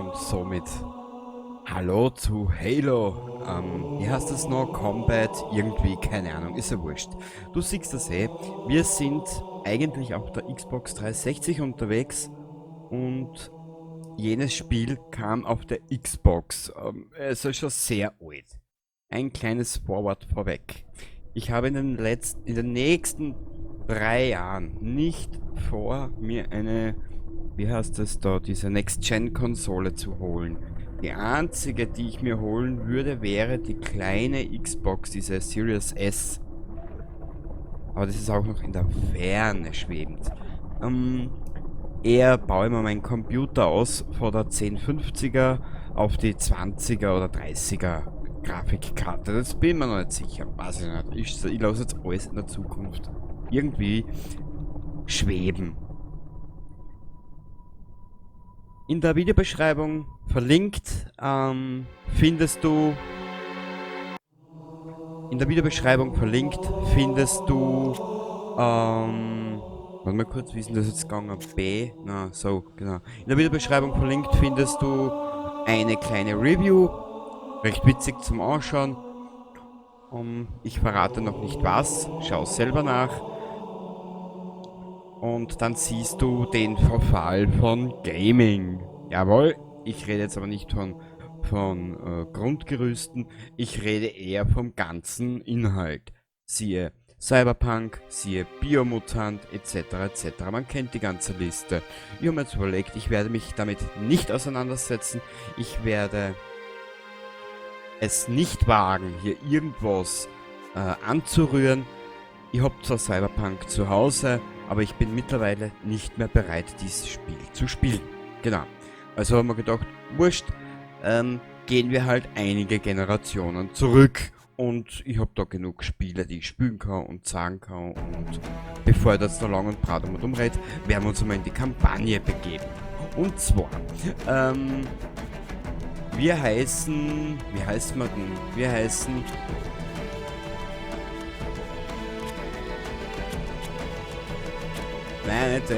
Und somit hallo zu Halo. Wie heißt das noch? Combat, irgendwie, keine Ahnung, ist ja wurscht. Du siehst das eh. Wir sind eigentlich auf der Xbox 360 unterwegs und jenes Spiel kam auf der Xbox. Es ist schon sehr alt. Ein kleines Forward vorweg. Ich habe in den nächsten 3 Jahren nicht vor, mir eine, wie heißt das da, diese Next-Gen-Konsole zu holen. Die einzige, die ich mir holen würde, wäre die kleine Xbox, diese Series S. Aber das ist auch noch in der Ferne schwebend. Eher baue ich mir meinen Computer aus von der 1050er auf die 20er oder 30er Grafikkarte. Das bin ich mir noch nicht sicher. Weiß ich nicht. Ich lasse jetzt alles in der Zukunft irgendwie schweben. In der Videobeschreibung verlinkt findest du in der Videobeschreibung verlinkt findest du warte mal kurz, wie ist denn das jetzt gegangen? B, na, so, genau. In der Videobeschreibung verlinkt findest du eine kleine Review, recht witzig zum Anschauen. Ich verrate noch nicht was, schau selber nach. Und dann siehst du den Verfall von Gaming. Jawohl, ich rede jetzt aber nicht von Grundgerüsten, ich rede eher vom ganzen Inhalt. Siehe Cyberpunk, siehe Biomutant, et cetera, et cetera. Man kennt die ganze Liste. Ich habe mir jetzt überlegt, ich werde mich damit nicht auseinandersetzen. Ich werde es nicht wagen, hier irgendwas anzurühren. Ich hab zwar Cyberpunk zu Hause, aber ich bin mittlerweile nicht mehr bereit, dieses Spiel zu spielen. Genau. Also haben wir gedacht, wurscht, gehen wir halt einige Generationen zurück. Und ich hab da genug Spiele, die ich spielen kann und sagen kann. Und bevor ich das da lang und breit um und umred, werden wir uns einmal in die Kampagne begeben. Und zwar, wir heißen, wie heißen wir denn? Wir heißen Nein, nicht,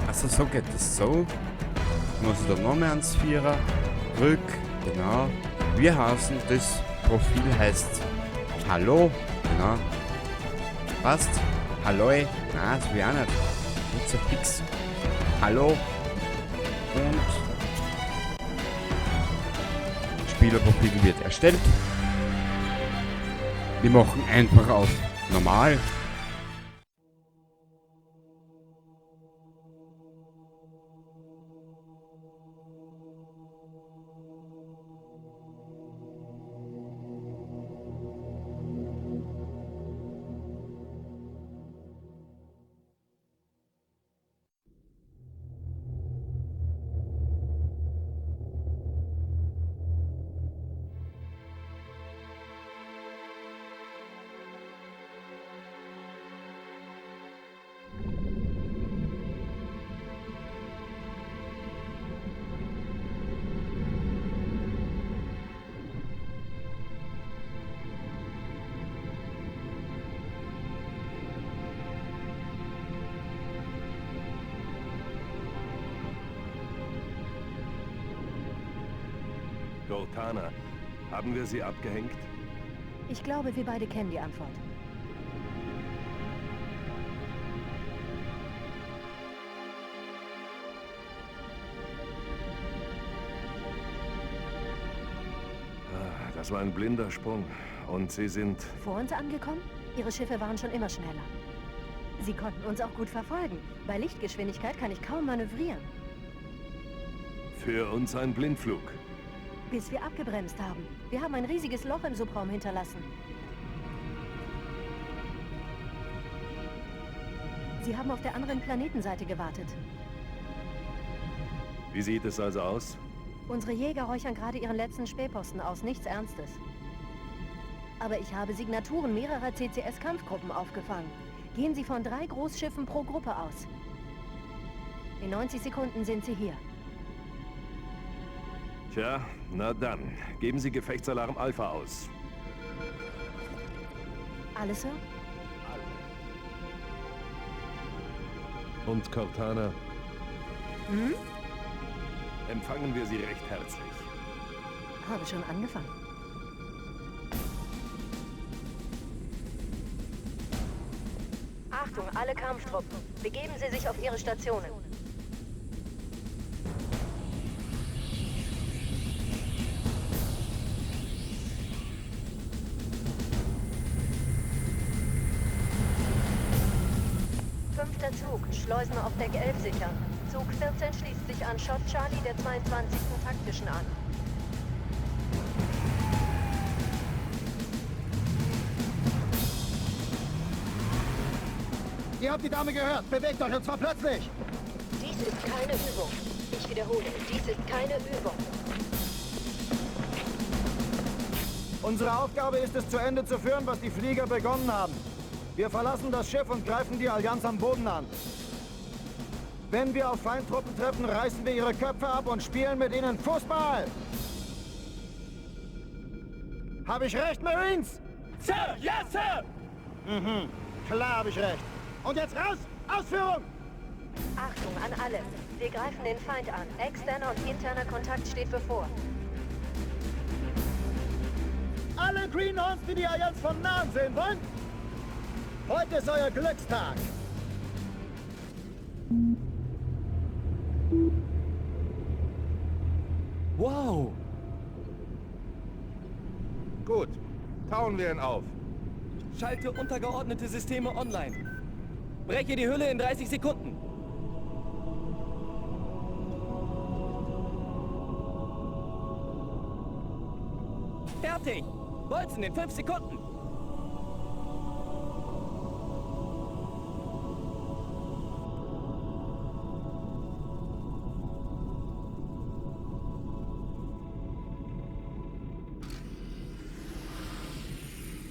Also so geht das so. Muss ich da noch mehr ans Vierer. Rück, genau. Wir heißen, das Profil heißt Hallo, genau. Passt. Hallo, nein, das will ich auch nicht. Nicht so fix. Hallo. Und Spielerprofil wird erstellt. Wir machen einfach auf normal. Cortana, haben wir sie abgehängt? Ich glaube, wir beide kennen die Antwort. Ah, das war ein blinder Sprung. Und sie sind vor uns angekommen? Ihre Schiffe waren schon immer schneller. Sie konnten uns auch gut verfolgen. Bei Lichtgeschwindigkeit kann ich kaum manövrieren. Für uns ein Blindflug. Bis wir abgebremst haben. Wir haben ein riesiges Loch im Subraum hinterlassen. Sie haben auf der anderen Planetenseite gewartet. Wie sieht es also aus? Unsere Jäger räuchern gerade ihren letzten Spähposten aus. Nichts Ernstes. Aber ich habe Signaturen mehrerer C C S-Kampfgruppen aufgefangen. Gehen Sie von 3 Großschiffen pro Gruppe aus. In 90 Sekunden sind sie hier. Tja, na dann. Geben Sie Gefechtsalarm Alpha aus. Alle, Sir? Alle. Und Cortana? Hm? Empfangen wir Sie recht herzlich. Habe schon angefangen. Achtung, alle Kampftruppen. Begeben Sie sich auf Ihre Stationen. Fünfter Zug, Schleusen auf Deck 11 sichern. Zug 14 schließt sich an Shot Charlie der 22. Taktischen an. Ihr habt die Dame gehört. Bewegt euch und zwar plötzlich. Dies ist keine Übung. Ich wiederhole, dies ist keine Übung. Unsere Aufgabe ist es, zu Ende zu führen, was die Flieger begonnen haben. Wir verlassen das Schiff und greifen die Allianz am Boden an. Wenn wir auf Feindtruppen treffen, reißen wir ihre Köpfe ab und spielen mit ihnen Fußball. Habe ich recht, Marines? Sir, yes, Sir! Mhm, klar habe ich recht. Und jetzt raus! Ausführung! Achtung an alle. Wir greifen den Feind an. Externer und interner Kontakt steht bevor. Alle Greenhorns, die die Allianz von Nahen sehen wollen, heute ist euer Glückstag. Wow! Gut, tauen wir ihn auf. Schalte untergeordnete Systeme online. Breche die Hülle in 30 Sekunden. Fertig! Bolzen in 5 Sekunden.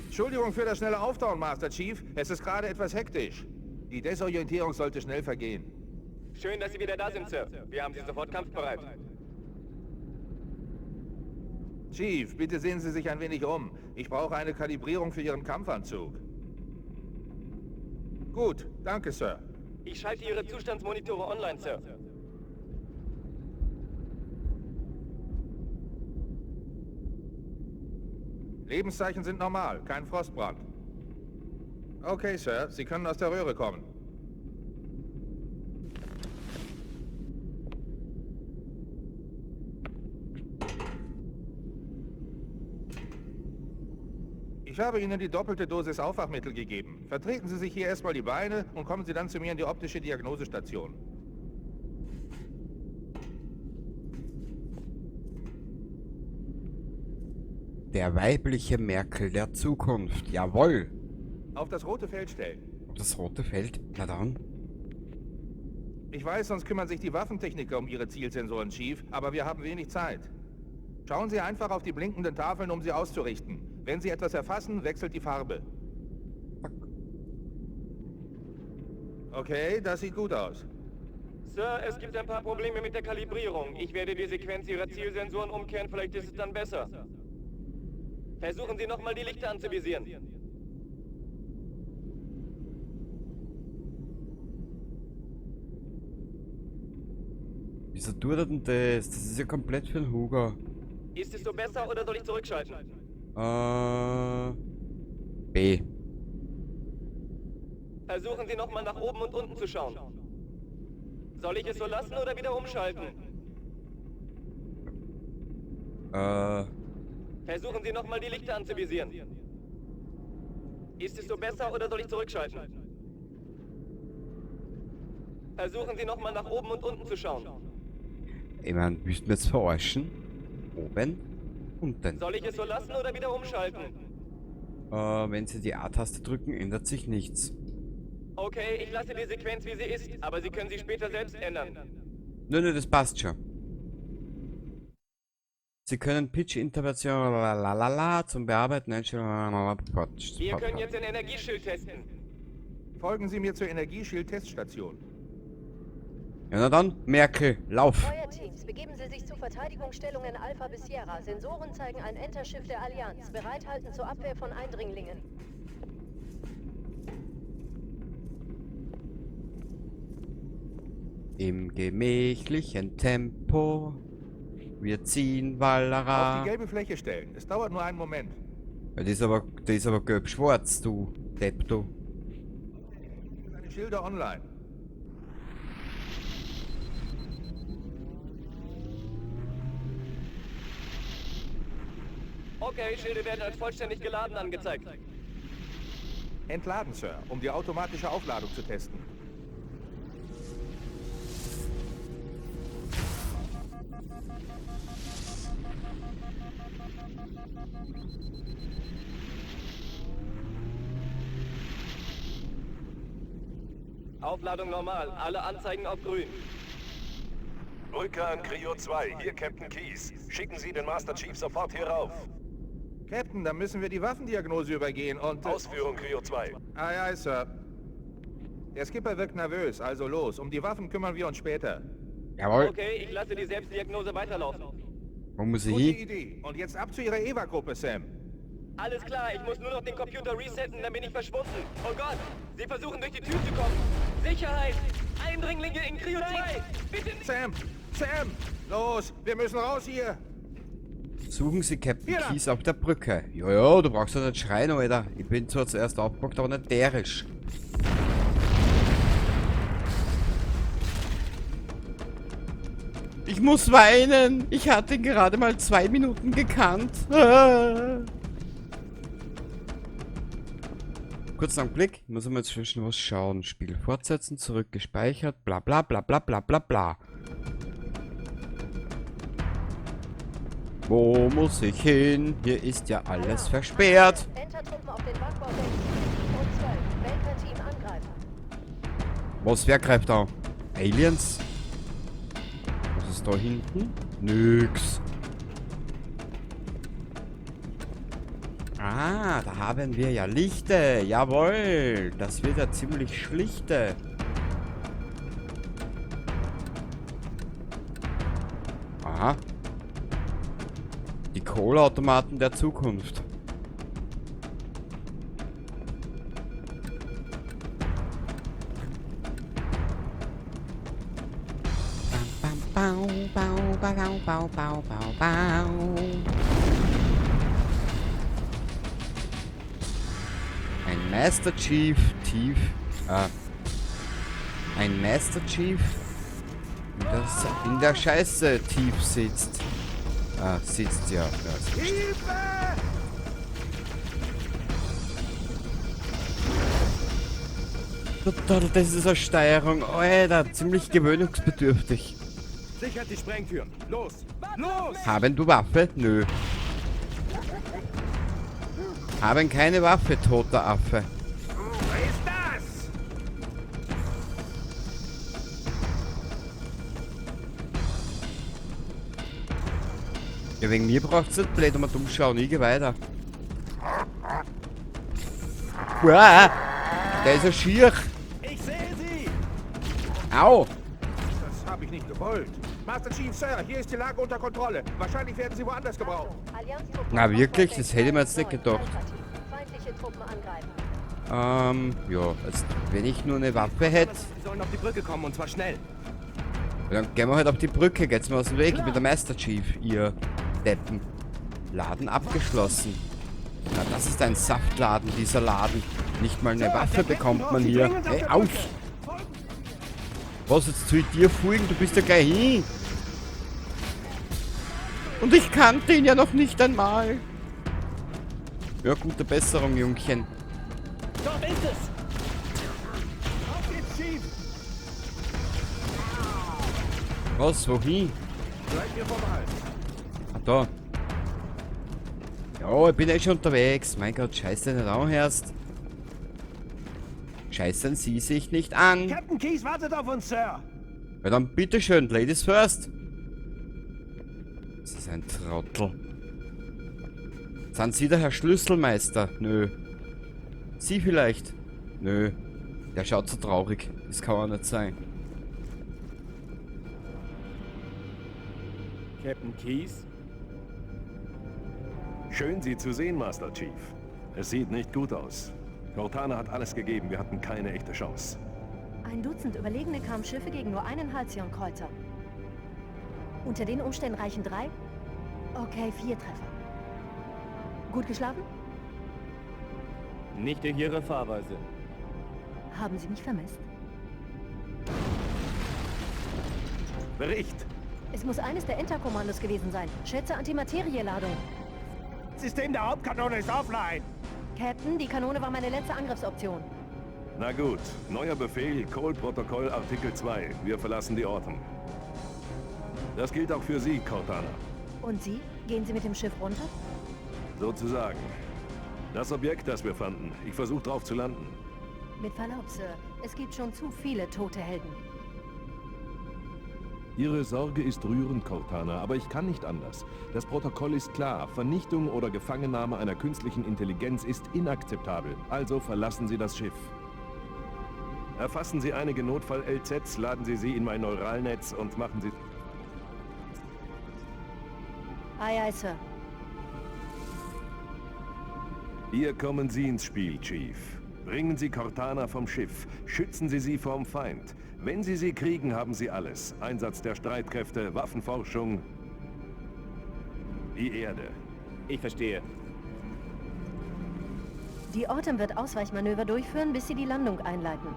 Entschuldigung für das schnelle Auftauen, Master Chief. Es ist gerade etwas hektisch. Die Desorientierung sollte schnell vergehen. Schön, dass Sie wieder da sind, Sir. Wir haben Sie sofort kampfbereit. Chief, bitte sehen Sie sich ein wenig um. Ich brauche eine Kalibrierung für Ihren Kampfanzug. Gut, danke, Sir. Ich schalte Ihre Zustandsmonitore online, Sir. Lebenszeichen sind normal, kein Frostbrand. Okay, Sir, Sie können aus der Röhre kommen. Ich habe Ihnen die doppelte Dosis Aufwachmittel gegeben. Vertreten Sie sich hier erstmal die Beine und kommen Sie dann zu mir in die optische Diagnosestation. Der weibliche Merkel der Zukunft. Jawohl! Auf das rote Feld stellen. Auf das rote Feld? Na dann. Ich weiß, sonst kümmern sich die Waffentechniker um ihre Zielsensoren, Chief, aber wir haben wenig Zeit. Schauen Sie einfach auf die blinkenden Tafeln, um sie auszurichten. Wenn Sie etwas erfassen, wechselt die Farbe. Okay, das sieht gut aus. Sir, es gibt ein paar Probleme mit der Kalibrierung. Ich werde die Sequenz Ihrer Zielsensoren umkehren, vielleicht ist es dann besser. Versuchen Sie nochmal die Lichter anzuvisieren. Wieso tut er denn das? Das ist ja komplett für den Hugo. Ist es so besser oder soll ich zurückschalten? B. Versuchen Sie nochmal nach oben und unten zu schauen. Soll ich es so lassen oder wieder umschalten? Versuchen Sie nochmal die Lichter anzuvisieren. Ist es so besser oder soll ich zurückschalten? Versuchen Sie nochmal nach oben und unten zu schauen. Ich mein, willst du mir jetzt verarschen? Oben, unten. Soll ich es so lassen oder wieder umschalten? Wenn Sie die A-Taste drücken, ändert sich nichts. Okay, ich lasse die Sequenz, wie sie ist, aber Sie können sie später selbst ändern. Nö, nö, das passt schon. Sie können Pitch-Intervention lalalala zum Bearbeiten einstellen. Wir können jetzt den Energieschild testen. Folgen Sie mir zur Energieschild-Teststation. Ja, na dann, Merkel, lauf! Feuerteams, begeben Sie sich zu Verteidigungsstellungen Alpha bis Sierra. Sensoren zeigen ein Enterschiff der Allianz. Bereithalten zur Abwehr von Eindringlingen. Im gemächlichen Tempo. Wir ziehen Auf Wallera. die gelbe Fläche stellen. Es dauert nur einen Moment. Ja, die ist aber gelb-schwarz, du Depp, du. Seine Schilder online. Okay, Schilde werden als vollständig geladen angezeigt. Entladen, Sir, um die automatische Aufladung zu testen. Aufladung normal, alle Anzeigen auf grün. Brücke an Creo 2, hier Captain Keyes. Schicken Sie den Master Chief sofort hier rauf. Captain, dann müssen wir die Waffendiagnose übergehen und... Ausführung Creo 2. Aye, aye, Sir. Der Skipper wirkt nervös, also los. Um die Waffen kümmern wir uns später. Jawohl. Okay, ich lasse die Selbstdiagnose weiterlaufen. Wo muss ich Gute hin? Idee. Und jetzt ab zu Ihrer Eva-Gruppe, Sam. Alles klar, ich muss nur noch den Computer resetten, dann bin ich verschwunden. Oh Gott, sie versuchen durch die Tür zu kommen. Sicherheit! Eindringlinge in Creo 2! Bitte nicht! Sam! Sam! Los, wir müssen raus hier! Suchen Sie Captain Hier lang. Keyes auf der Brücke. Ja, ja, du brauchst ja nicht schreien, Alter. Ich bin zwar zuerst aufgepackt, aber nicht derisch. Ich muss weinen. Ich hatte ihn gerade mal 2 Minuten gekannt. Ah. Kurzen Augenblick. Ich muss einmal zwischen was schauen. Spiel fortsetzen, zurück gespeichert, bla bla bla bla bla bla bla. Wo muss ich hin? Hier ist ja alles versperrt. Entertruppen auf den Backborddeck 7 und 12. Baker-Team angreifen. Was, wer greift da? Aliens? Was ist da hinten? Nix. Ah, da haben wir ja Lichte. Jawohl. Das wird ja ziemlich schlichte. Aha. Die Kohleautomaten der Zukunft. Bau, bau, bau, bau, bau, bau, bau. Ein Master Chief tief. Ein Master Chief, das in der Scheiße tief sitzt. Sitzt ja. Ja, ist wurscht. Total, das ist eine Steuerung. Alter, ziemlich gewöhnungsbedürftig. Sichert die Sprengtüren. Los! Los! Haben du Waffe? Nö. Haben keine Waffe, toter Affe. Wer ist das? Ja, wegen mir braucht's nicht blöd, um dumm schauen. Ich geh weiter. Uah, der ist ja schier. Ich sehe sie! Au! Das habe ich nicht gewollt. Master Chief, Sir, hier ist die Lage unter Kontrolle. Wahrscheinlich werden Sie woanders gebraucht. Na wirklich? Das hätte ich mir jetzt nicht gedacht. Feindliche Truppen angreifen. Ja, jetzt, wenn ich nur eine Waffe hätte. Sie sollen auf die Brücke kommen und zwar schnell. Ja, dann gehen wir halt auf die Brücke, geht's mir aus dem Weg. Ich bin der Master Chief, ihr Deppen. Laden abgeschlossen. Na, das ist ein Saftladen, dieser Laden. Nicht mal eine Waffe bekommt man hier. Hey, auf! Was, jetzt soll ich dir folgen? Du bist ja gleich hin. Und ich kannte ihn ja noch nicht einmal. Ja, gute Besserung, Jungchen. Dort ist es! Auf geht's, Chief! Was, wohin? Bleib mir vom Hals. Ah, da. Ja, ich bin eh schon unterwegs. Mein Gott, scheiß dich nicht an, Herrst. Scheißen Sie sich nicht an. Captain Keyes wartet auf uns, Sir! Ja, dann bitteschön, Ladies first. Das ist ein Trottel. Sind Sie der Herr Schlüsselmeister? Nö. Sie vielleicht? Nö. Der schaut so traurig. Das kann auch nicht sein. Captain Keyes? Schön, Sie zu sehen, Master Chief. Es sieht nicht gut aus. Cortana hat alles gegeben, wir hatten keine echte Chance. Ein Dutzend überlegene Kampfschiffe gegen nur einen Halcyon-Kreuzer. Unter den Umständen reichen 3? Okay, 4 Treffer. Gut geschlafen? Nicht durch Ihre Fahrweise. Haben Sie mich vermisst? Bericht! Es muss eines der Enterkommandos gewesen sein. Schätze Antimaterieladung. System der Hauptkanone ist offline. Captain, die Kanone war meine letzte Angriffsoption. Na gut, neuer Befehl, Cole-Protokoll, Artikel 2. Wir verlassen die Autumn. Das gilt auch für Sie, Cortana. Und Sie? Gehen Sie mit dem Schiff runter? Sozusagen. Das Objekt, das wir fanden. Ich versuche drauf zu landen. Mit Verlaub, Sir. Es gibt schon zu viele tote Helden. Ihre Sorge ist rührend, Cortana, aber ich kann nicht anders. Das Protokoll ist klar. Vernichtung oder Gefangennahme einer künstlichen Intelligenz ist inakzeptabel. Also verlassen Sie das Schiff. Erfassen Sie einige Notfall-LZs, laden Sie sie in mein Neuralnetz und machen Sie... Aye, aye, Sir. Hier kommen Sie ins Spiel, Chief. Bringen Sie Cortana vom Schiff. Schützen Sie sie vorm Feind. Wenn Sie sie kriegen, haben Sie alles. Einsatz der Streitkräfte, Waffenforschung, die Erde. Ich verstehe. Die Autumn wird Ausweichmanöver durchführen, bis sie die Landung einleiten.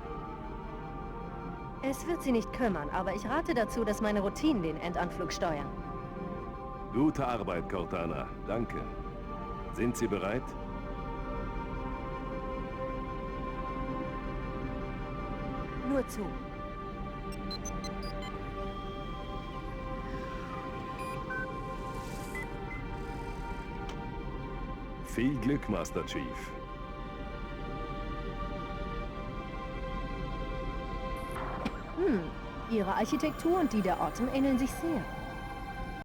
Es wird sie nicht kümmern, aber ich rate dazu, dass meine Routinen den Endanflug steuern. Gute Arbeit, Cortana. Danke. Sind Sie bereit? Nur zu. Viel Glück, Master Chief. Ihre Architektur und die der Autumn ähneln sich sehr.